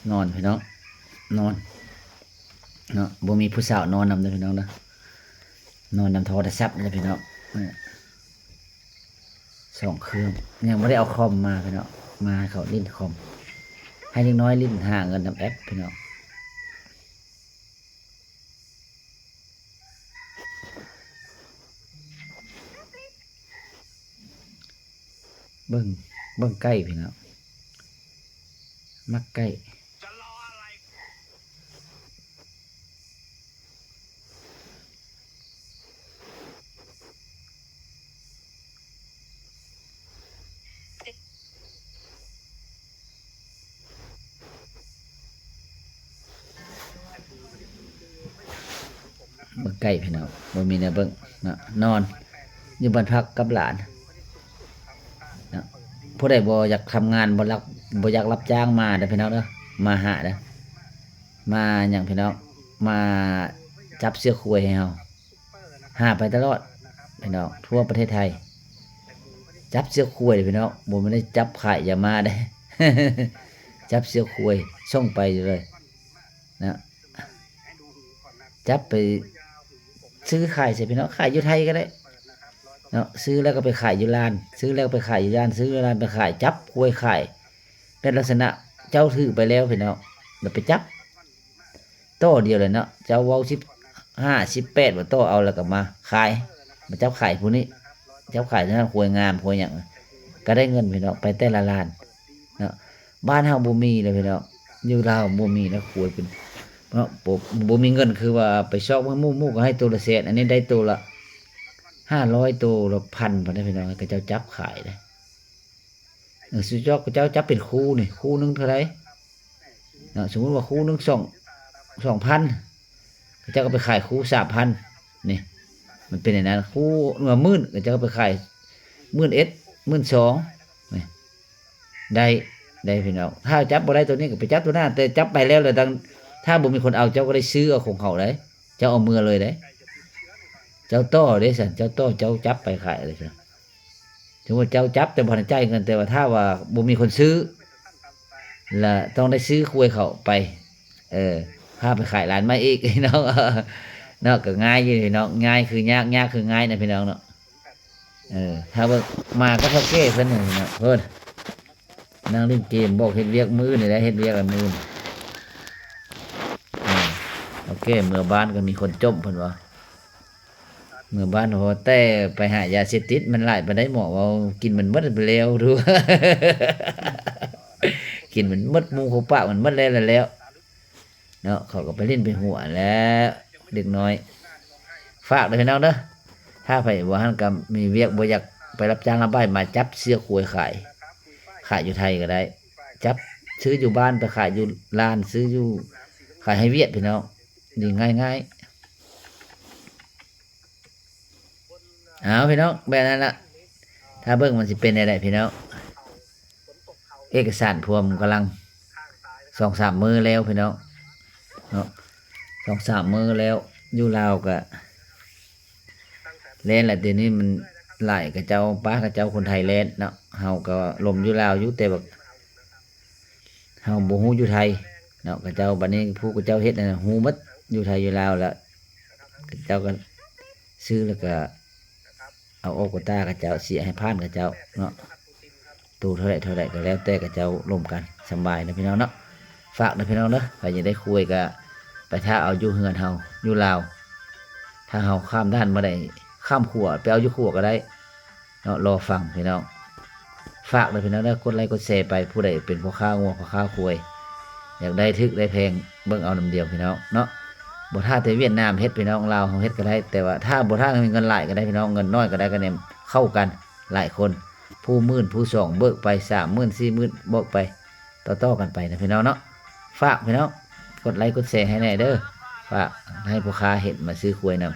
ນອນພີ່ນ້ອງ ນອນເນາະ ບໍ່ມີຜູ້ສາວນອນນຳເດີພີ່ນ້ອງເດີ ນອນນຳໂທລະສັບນີ້ແຫຼະພີ່ນ້ອງ. ສອງເຄື່ອງ ຍັງບໍ່ໄດ້ເອົາຄອມມາພີ່ນ້ອງ ມາໃຫ້ເຂົາຫຼິ້ນຄອມ ໃຫ້ເດັກນ້ອຍຫຼິ້ນຫາເງິນນຳແອັບພີ່ນ້ອງ. ເບິ່ງ ເບິ່ງໄກ່ພີ່ນ້ອງ ມັກໄກ່ ເບິ່ງໄກ່ພີ່ນ້ອງ ບໍ່ມີແນວເບິ່ງເນາະ ນອນຢູ່ບ້ານພັກກັບຫຼານເນາະ. ຜູ້ໃດບໍ່ຢາກທຳງານ ບໍ່ລັກ ບໍ່ຢາກຮັບຈ້າງມາເດີພີ່ນ້ອງເດີ ມາຫາເດີ ມາຫຍັງພີ່ນ້ອງ ມາຈັບເຊືອກຄວາຍໃຫ້ເຮົາ ຫາໄປຕະຫຼອດພີ່ນ້ອງ ທົ່ວປະເທດໄທ ຈັບເຊືອກຄວາຍພີ່ນ້ອງ ບໍ່ແມ່ນໄດ້ຈັບຂາຍຢາມ້າເດ້ ຈັບເຊືອກຄວາຍສົ່ງໄປຢູ່ເລີຍນະ ຈັບໄປຊື້ຂາຍໃສ່ພີ່ນ້ອງ ຂາຍຢູ່ໄທກໍໄດ້ເນາະ ຊື້ແລ້ວກໍໄປຂາຍຢູ່ລານ ຊື້ແລ້ວໄປຂາຍຢູ່ລານ ຊື້ຢູ່ລານໄປຂາຍ ຈັບຄວາຍຂາຍ ແບບລັກສະນະເຈົ້າຖືໄປແລ້ວພີ່ນ້ອງ ແລ້ວໄປຈັບ ຕໍ່ດຽວເລີຍເນາະ ເຈົ້າເວົ້າສິບຫ້າ ສິບແປດ ບໍ່ຕໍ່ເອົາ ແລ້ວກໍມາຂາຍ ມາຈັບຂາຍຜູ້ນີ້ ຈັບຂາຍນັ້ນ ຄວາຍງາມຄວາຍຫຍັງ ກໍໄດ້ເງິນພີ່ນ້ອງ ໄປແຕ່ລະລ້ານເນາະ. ບ້ານເຮົາບໍ່ມີເດ້ພີ່ນ້ອງ ຢູ່ລາວບໍ່ມີນະ ຄວາຍເປັນເນາະ ບໍ່ ບໍ່ມີເງິນ ຄືວ່າໄປຊອກເບິ່ງໝູ່ ໝູ່ກໍໃຫ້ໂຕລະແສນ ອັນນີ້ໄດ້ໂຕລະຫ້າຮ້ອຍ ໂຕລະພັນພຸ້ນເດ້ພີ່ນ້ອງ ເຂົາເຈົ້າຈັບຂາຍເດ້. ເອີ ສຸດຍອດ ເຂົາເຈົ້າຈັບເປັນຄູ່ນີ້ ຄູ່ໜຶ່ງເທົ່າໃດເນາະ ສົມມຸດວ່າຄູ່ໜຶ່ງສອງ ສອງພັນ ເຂົາເຈົ້າກໍໄປຂາຍຄູ່ສາມພັນ ນີ້ ມັນເປັນແນວນັ້ນ ຄູ່ໜຶ່ງໝື່ນ ເຂົາເຈົ້າກໍໄປຂາຍໝື່ນເອັດ ໝື່ນສອງ ນີ້ ໄດ້ ໄດ້ພີ່ນ້ອງ. ຖ້າຈັບບໍ່ໄດ້ໂຕນີ້ກໍໄປຈັບໂຕໜ້າ ແຕ່ຈັບໄປແລ້ວ ແລ້ວ ຖ້າບໍ່ມີຄົນເອົາ ເຈົ້າກໍໄດ້ຊື້ເອົາຂອງເຂົາໄດ໋ ເຈົ້າເອົາເມືອເລີຍໄດ໋ ເຈົ້າຕໍ່ເດ້ຊັ້ນ ເຈົ້າຕໍ່ ເຈົ້າຈັບໄປຂາຍເລີຍຊັ້ນ. ສົມມຸດເຈົ້າຈັບແຕ່ບໍ່ທັນຈ່າຍເງິນ ແຕ່ວ່າຖ້າວ່າບໍ່ມີຄົນຊື້ ລະຕ້ອງໄດ້ຊື້ຄວາຍເຂົາໄປ ເອີ ພາໄປຂາຍລານໃໝ່ອີກພີ່ນ້ອງເນາະ. ກໍງ່າຍຢູ່ພີ່ນ້ອງ ງ່າຍຄືຍາກ ຍາກຄືງ່າຍນະພີ່ນ້ອງເນາະ. ເອີ ຖ້າເບິ່ງ ມາກໍເຖົ້າແກ່ເພິ່ນນີ້ເນາະ ເພິ່ນ ນັ່ງຫຼິ້ນເກມ ບອກເຮັດວຽກມື້ອື່ນນີ້ແຫຼະ ເຮັດວຽກແລ້ວມື້ອື່ນ. ເອີ ໂອເຄ ເມືອບ້ານກໍມີຄົນຈົ່ມ ເພິ່ນວ່າ ເມືອບ້ານ ເພາະວ່າແຕ່ໄປຫາຢາເສບຕິດມັນຫຼາຍປານໃດ ໝໍເວົ້າ ກິນມັນໝົດໄປແລ້ວ ດູ ກິນມັນໝົດ ໝູ່ເຂົ້າປາກມັນໝົດແລ້ວ ແລ້ວ ເນາະ ເຂົາກໍໄປຫຼິ້ນໄປຫົວແຫຼະ ເດັກນ້ອຍ. ຝາກເດີພີ່ນ້ອງເດີ ຖ້າໃຜບໍ່ຫັ້ນກໍມີວຽກ ບໍ່ຢາກໄປຮັບຈ້າງຮັບໄບ້ ມາຈັບເຊືອກຄວາຍຂາຍ ຂາຍຢູ່ໄທກໍໄດ້ ຈັບຊື້ຢູ່ບ້ານໄປຂາຍຢູ່ລານ ຊື້ຢູ່ ຂາຍໃຫ້ຫວຽດພີ່ນ້ອງ ນີ້ງ່າຍໆ. ເອົາພີ່ນ້ອງ ແບບນັ້ນລະ ຖ້າເບິ່ງມັນຊິເປັນແນວໃດພີ່ນ້ອງ. ເອກະສານພວມກຳລັງ ສອງສາມມື້ແລ້ວພີ່ນ້ອງເນາະ ສອງສາມມື້ແລ້ວ. ຢູ່ລາວກະແລ່ນລະ ດຽວນີ້ມັນຫຼາຍ ເຂົາເຈົ້າ ປະເຂົາເຈົ້າຄົນໄທແລ່ນເນາະ. ເຮົາກໍລົມຢູ່ລາວຢູ່ ແຕ່ວ່າເຮົາບໍ່ຮູ້ຢູ່ໄທເນາະ ເຂົາເຈົ້າ ບັດນີ້ຜູ້ເຂົາເຈົ້າເຮັດນັ້ນຮູ້ໝົດ ຢູ່ໄທຢູ່ລາວລະ ເຂົາເຈົ້າກໍຊື້ແລ້ວກໍ ເອົາອອກໂກຕ້າເຂົາເຈົ້າ ເສຍໃຫ້ຜ່ານເຂົາເຈົ້າເນາະ. ໂຕເທົ່າໃດເທົ່າໃດກໍແລ້ວແຕ່ເຂົາເຈົ້າລົມກັນ ສຳບາຍນະພີ່ນ້ອງເນາະ. ຝາກເດີພີ່ນ້ອງເດີ ໃຜຢາກໄດ້ຄວາຍກໍໄປຖ້າເອົາຢູ່ເຮືອນເຮົາຢູ່ລາວ ຖ້າເຮົາຂ້າມດ່ານບໍ່ໄດ້ ຂ້າມຂົວໄປເອົາຢູ່ຂົວກໍໄດ້ເນາະ. ລໍຟັງພີ່ນ້ອງ ຝາກເດີພີ່ນ້ອງເດີ ກົດໄລກົດແຊໄປ ຜູ້ໃດເປັນພໍ່ຄ້າງົວ ພໍ່ຄ້າຄວາຍ ຢາກໄດ້ຖືກໄດ້ແພງ ເບິ່ງເອົານຳດຽວພີ່ນ້ອງເນາະ. ບໍ່ຖ້າແຕ່ຫວຽດນາມເຮັດພີ່ນ້ອງ ລາວເຮົາເຮັດກໍໄດ້ ແຕ່ວ່າຖ້າບໍ່ ຖ້າມີເງິນຫຼາຍກໍໄດ້ພີ່ນ້ອງ ເງິນໜ້ອຍກໍໄດ້ ກໍແນມເຂົ້າກັນຫຼາຍຄົນ ຜູ້ໝື່ນຜູ້ສອງເບີກໄປ ສາມໝື່ນ ສີ່ໝື່ນ ເບີກໄປ ຕໍ່ໆກັນໄປນະພີ່ນ້ອງເນາະ. ຝາກພີ່ນ້ອງ ກົດໄລກົດແຊໃຫ້ແດ່ເດີ ຝາກໃຫ້ພໍ່ຄ້າເຮັດມາຊື້ຄວາຍນຳ